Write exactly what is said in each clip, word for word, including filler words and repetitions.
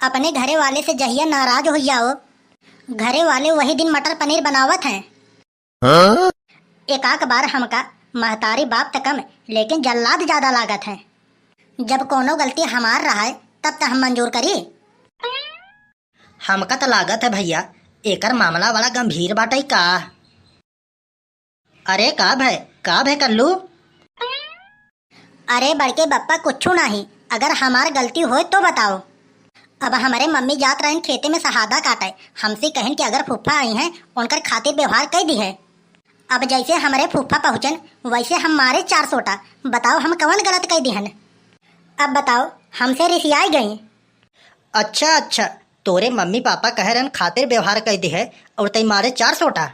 अपने घरे वाले से जहिया नाराज होइ जाओ, घरे वाले वही दिन मटर पनीर बनावत हैं। हाँ? एकाक बार हमका महतारी बाप त कम, लेकिन जल्लाद ज्यादा लागत है। जब कोनो गलती हमार रहा है, तब त हम मंजूर करी। हमका त लागत है भइया, एकर मामला बड़ा गंभीर बाटइ का? अरे का भय, का भय कल्लू? अरे बड़के बप्पा, कुछू नाहीं, अगर हमार गलती होय तो बताओ। अब हमरे मम्मी जात रहन खेते में सहादा काटे, हमसे कहिन कि अगर फूफा अइहैं, उनकर खातिर व्यवहार कइ दिहे। अब जइसे हमरे फूफा पहुँचन, वइसे हम मारे चार सोटा। बताओ, हम कवन गलत कइ दिहन? अब बताओ, हमसे रिसियाइ गईं। अच्छा, अच्छा, तोरे मम्मी पापा कहे रहन खातिर व्यवहार कइ दिहे अउर तइ मारे चार सोटा।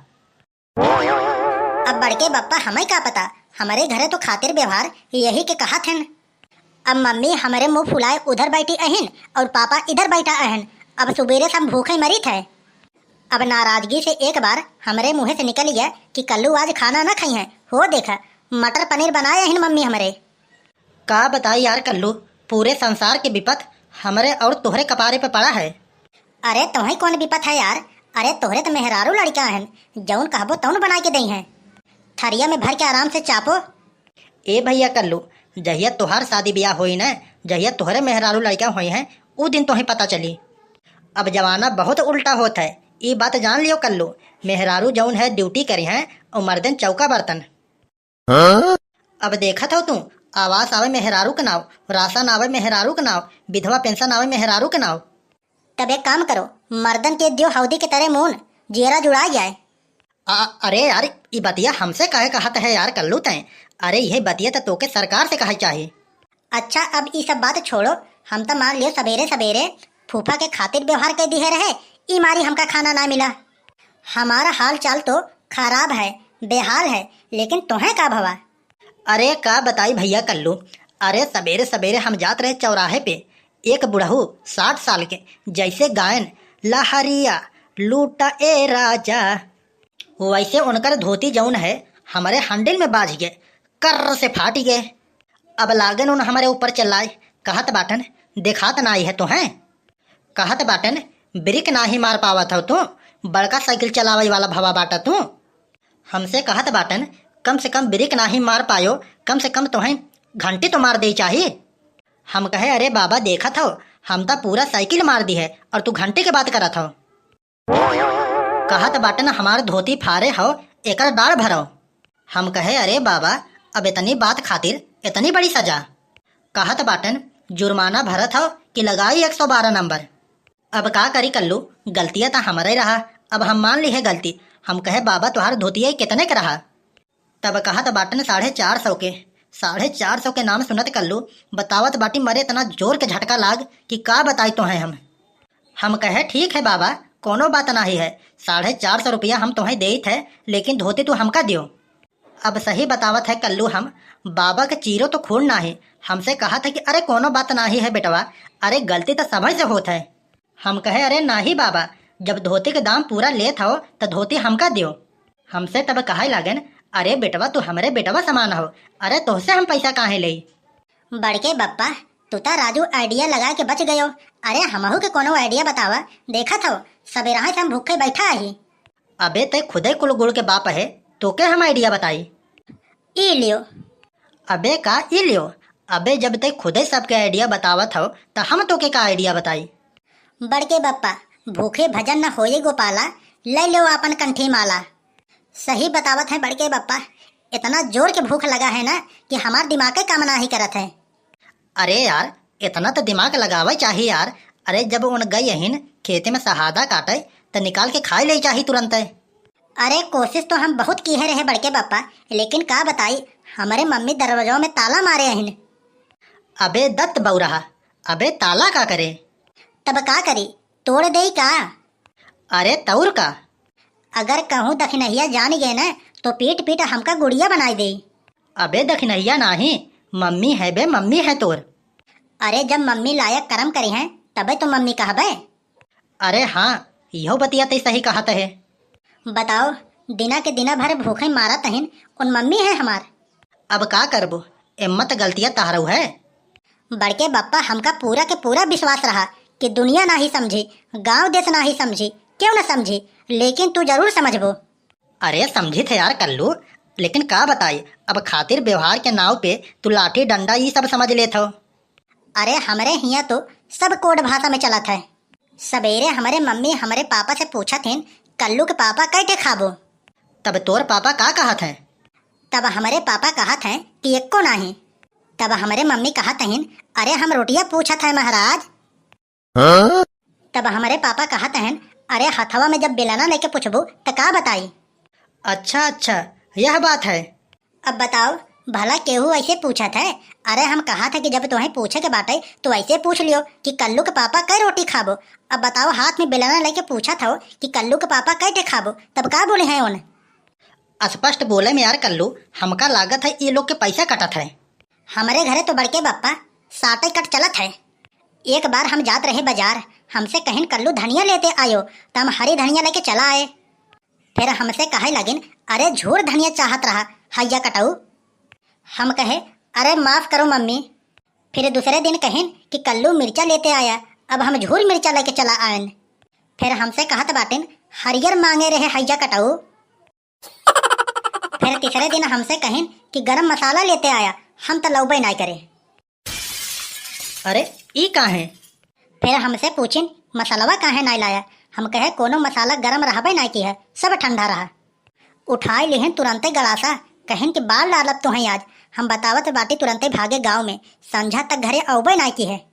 अब बड़के बप्पा, हमइ का पता, हमरे घरे तो खातिर व्यवहार यही के कहत हन। अब मम्मी हमरे मुँह फुलाए उधर बैठी अहिन अउर पापा इधर बैठा अहन। अब सुबेरे से हम भूखे मरित है। अब नाराजगी से एक बार हमरे मुँहे से निकल गया कि कल्लू आज खाना न खइहैं। हो देखा, मटर पनीर बनाए अहिन मम्मी हमरे। का बताई यार कल्लू, पूरे संसार के विपत हमरे अउर तोहरे कपारे पे पड़ा है। अरे तोहई कौन विपत है यार? अरे तोहरे त मेहरारू लड़िका हन, जउन कहबो तउन बनाइ के दइहैं। थरिया में भर के आराम से चापो। ए भइया कल्लू, जहिया तोहार शादी बियाह होई न, जहिया तोहरे मेहरारू लड़िका होइहैं, उ दिन तोहई पता चली। अब जमाना बहुत उल्टा होत है, ई बात जान लियो कल्लू। मेहरारू जउन है ड्यूटी करिहैं अउर मर्दन चौका बर्तन। हाँ? अब देखत हौ तू, आवास आवे मेहरारू के नाव, राशन आवे मेहरारू के नाव, विधवा पेंशन आवे मेहरारू के नाव। तब एक काम करो, मर्दन के दियो हौदी के तरे मून, जियरा जुड़ा जाए। आ, अरे यार, ई बतिया हमसे काहे कहत है यार कल्लू तैं? अरे यह बतिया त तोके सरकार से कहे चाही। अच्छा, अब ई सब बात छोड़ो, हम त मान लियो सबेरे सबेरे फूफा के खातिर व्यवहार कइ दिहे रहे, ई मारी हमका खाना ना मिला। हमारा हाल चाल तो खराब है, बेहाल है, लेकिन तोहें का भवा? अरे का बताई भइया कल्लू, अरे सबेरे सबेरे हम जात रहे चौराहे पे, एक बुढ़ऊ साठ साल के जइसे गायन, "लहरिया लूटा ए राजा", वइसे उनकर धोती जउन है हमरे हंडिल में बाझ गए, कर्र से फाटि गए। अब लागन उन हमरे ऊपर चिल्लाए, कहत बाटन, "देखात नाई है तोहें?" कहत बाटन, "ब्रेक नाहीं मार पावत हौ तू, बड़का साइकिल चलावइ वाला भवा बाटा तू।" हमसे कहत बाटन, "कम से कम ब्रेक नाहीं मार पायो, कम से कम तोहें घंटी तो मार देइ चाही।" हम कहे, "अरे बाबा, देखत हौ, हम त पूरा साइकिल मार दिहे अउर तू घंटी के बात करत हौ।" कहत बाटन, "हमार धोती फारे हौ, एकर डाढ़ भरौ।" हम कहे, "अरे बाबा, अब इतनी बात खातिर इतनी बड़ी सजा?" कहत बाटन, "जुर्माना भरत हौ कि लगाई एक सौ बारह नंबर?" अब का करी कल्लू, गलतिया त हमरे रहा, अब हम मान लिहे गलती। हम कहे, "बाबा, तोहार धोतिया कितने के रहा?" तब कहत बाटन, "साढ़े चार सौ के।" साढ़े चार सौ के नाम सुनत कल्लू बतावत बाटी, मरे इतना जोर के झटका लाग कि का बताई तोहें हम। हम कहे, "ठीक है बाबा, कोनो बात नाहीं है, साढ़े चार सौ रुपया हम तोहें देइत है, लेकिन धोती तू हमका दियो।" अब सही बतावत है कल्लू हम, बाबा के चीरो तो खून नाहीं, हमसे कहत है कि "अरे कोनो बात नाहीं है बेटवा, अरे गलती त सभई से होत है।" हम कहे, "अरे नाहीं बाबा, जब धोती के दाम पूरा लेत हौ, त धोती हमका दियो।" हमसे तब कहइ लागन, "अरे बेटवा, तू हमरे बेटवा समान हौ, अरे तोहसे हम पैसा काहे लेई?" बड़के बप्पा, तू त राजू idea लगा के बच गयो। अरे हमहू के कोनो idea बतावा, देखत हौ, सबेरहा से हम भूखे बैठा ही। अबे तै खुदे कुल गुड़ के बाप है, तोके हम idea बताई? ई लियो। अबे का ई लियो? अबे जब तै खुदे सबके idea बतावत हौ, त हम तोके का idea बताई? बड़के बप्पा, "भूखे भजन न होए गोपाला, लै लो आपन कंठी माला।" सही बतावत है बड़के बप्पा, इतना जोर के भूख लगा है ना कि हमार दिमागे काम नाहीं करत है। अरे यार, इतना त दिमाग लगावे चाही यार। अरे जब उन गई अहिन खेते में सहादा काटे, त निकाल के खाए ले चाही तुरंते। अरे कोशिश तो हम बहुत किहे रहे बड़के बप्पा, लेकिन का बताई, हमरे मम्मी दरवाजवा में ताला मारे अहिन। अबे दत्त बौरहा, अबे ताला का करे? तब का करी, तोड़ देई का? अरे तौर का? अगर कहूँ दखिनहिया जान गए न, तो पीट पीट हमका गुड़िया बनाई देई। अबे दखिनहिया नाहीं, मम्मी है बे, मम्मी है तोर। अरे जब मम्मी लायक करम करिहैं, तबे तो मम्मी कहबे। अरे हाँ, इहो बतिया तै सही कहत है। बताओ, दिना के दिना भर भूखे मारत अहिन, उन मम्मी है हमार। अब का करबो, एम्मा त गलतिया तहरऊ है। बड़के बप्पा, हमका पूरा के पूरा विश्वास रहा कि दुनिया नाही समझी, गाँव देस नाही समझी, केउ न समझी, लेकिन तू जरूर समझबो। अरे समझित है यार कल्लू, लेकिन का बताई, अब खातिर व्यवहार के नाव पे तू लाठी डंडा ई सब समझ लेत हो। अरे हमरे हियाँ तो सब code भाषा में चलत है। सबेरे हमरे मम्मी हमरे पापा से पूछत हिन, "कल्लू के पापा कै ठे खाबो?" तब तोर पापा का कहत हैं? तब हमरे पापा कहत हैं कि "एक्को नाही।" तब हमरे मम्मी कहत हिन, "अरे हम रोटिया पूछत है महाराज।" हाँ? तब हमरे पापा कहत हन, "अरे हथवा में जब बेलना लेके पूछबू त का बताई?" अच्छा अच्छा, यह बात है। अब बताओ, भला केहू ऐसे पूछत है? अरे हम कहत है कि जब तोहें पूछे के बाटे तो ऐसे पूछ लियो कि कल्लू के पापा कै रोटी खाबो। अब बताओ, हाथ में बेलना लेके पूछत हो कि कल्लू के पापा कै ठे खाबो, तब का बोले हैं उन? स्पष्ट बोले में यार कल्लू, हमका लागत है ये लोग के पैसा कटत है। हमरे घरे तो बड़के बप्पा साटे कट चलत है। एक बार हम जात रहे बाजार, हमसे कहिन, "कल्लू धनिया लेते आयो," त हम हरी धनिया लेके चला आए। फिर हमसे कहे लगिन, "अरे झूर धनिया चाहत रहा, हैया कटऊ।" हम कहे, "अरे माफ करो मम्मी।" फिर दूसरे दिन कहिन कि "कल्लू मिर्चा लेते आया," अब हम झूर मिर्चा लेके चला आयन। फिर हमसे कहत बाटिन, "हरियर मांगे रहे, हैया कटऊ।" फिर तीसरे दिन हमसे कहिन कि "गरम मसाला लेते आया," हम त लौबे नाय करे। अरे, ई का है? फिर हमसे पूछिन, "मसलवा काहे नाय लाया?" हम कहे, "कोनो मसाला गरम रहबे नाय की है, सब ठंडा रहा।" उठाई लिहिन तुरंते गड़ासा, कहिन कि "बाल डालब तो हैं आज।" हम बतावत बाटी तुरंते भागे गाँव में, संझा तक घरे औबे नाय की है।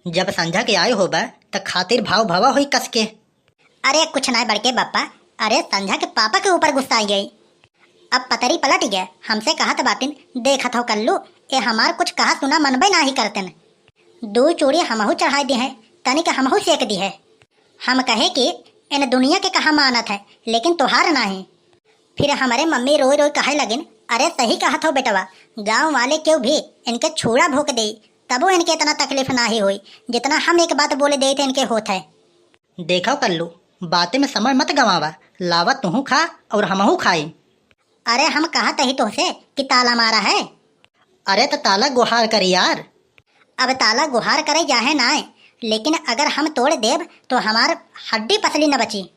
जब संझा के आए होबे, त खातिर भाव भवा होई कस के। अरे कुछ नाय बड़के बप्पा, अरे संझा के पापा के ऊपर गुस्सा आई गई। अब पतरी पलट गए, हमसे कहत बाटिन, "देखत हो कल्लू, ए हमार कुछ कहा सुना मनबे नाही करतन। दू चूड़ी हमहू चढ़ाई दे हैं, तनिक हमहू सेक दी है।" हम कहे कि "इन दुनिया के कहा मानत है, लेकिन तोहार नाही।" फिर हमरे मम्मी रोई रोई कहे लगिन, "अरे सही कहत हो बेटवा, गाँव वाले केहू भी इनके छूड़ा भोंक देई, तबो इनके इतना तकलीफ नाही होई, जितना हम एक बात बोले देई थे इनके होत है।" देखो कल्लू, बातें में समय मत गंवावा, लावा तुहू खा और हमहू खाई। अरे हम कहत ही तोहसे कि ताला मारा है। अरे त ताला गुहार करी यार। अब ताला गुहार करे चाहे नाय, लेकिन अगर हम तोड़ देब तो हमार हड्डी पसली न बची।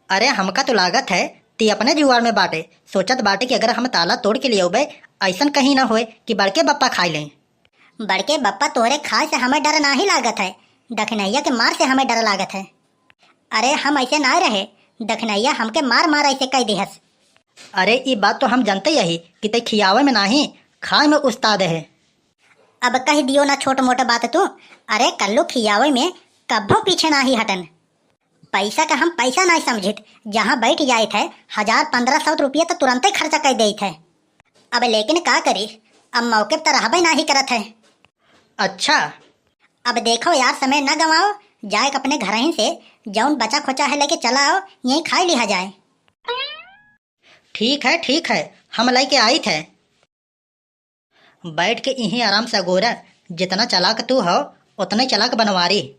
अरे हमका तो लागत है ती अपने जुआर में बाटे, सोचत बाटे कि अगर हम ताला तोड़ के लियौबे, ऐसन कहीं न होए कि बड़के बप्पा खाई लें। बड़के बप्पा तोहरे खाए से हमें डर नाही लागत है, दखिनैया के मार से हमें डर लागत है। अरे हम ऐसे ना रहे, दखिनैया हमके मार मार ऐसे कह दिहस। अरे ई बात तो हम जानते यही कि तै खियावे में नाही, खाए में उस्ताद है। अब कह दियो ना छोट मोट बात तू। अरे कल्लू खियावे में कब्बो पीछे नाही हटन। पैसा का हम पैसा नाही समझित, जहाँ बैठ जाइत है हजार पन्द्रह सौ रुपया तो तुरंते खर्चा कर देइत है। अब लेकिन का करी, अब मौके पर तो रहबे नाही करत है। अच्छा। अब देखो यार, समय न गंवाओ, जाए के अपने घरहिन से जौन बचा खोचा है लेके चला आओ, यहीं खाई लिहा जाए। ठीक है, ठीक है, हम लेके आइत है। बैठ के इहीं आराम से अगोरा, जितना चालाक तू हो, उतने चालाक बनवारी।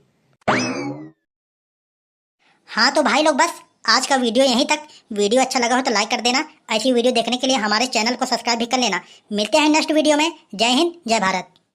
हाँ तो भाई लोग, बस आज का video यहीं तक। Video अच्छा लगा हो तो like कर देना। ऐसी video देखने के लिए हमारे channel को subscribe भी कर लेना। मिलते हैं next video में। जय हिंद, जय भारत।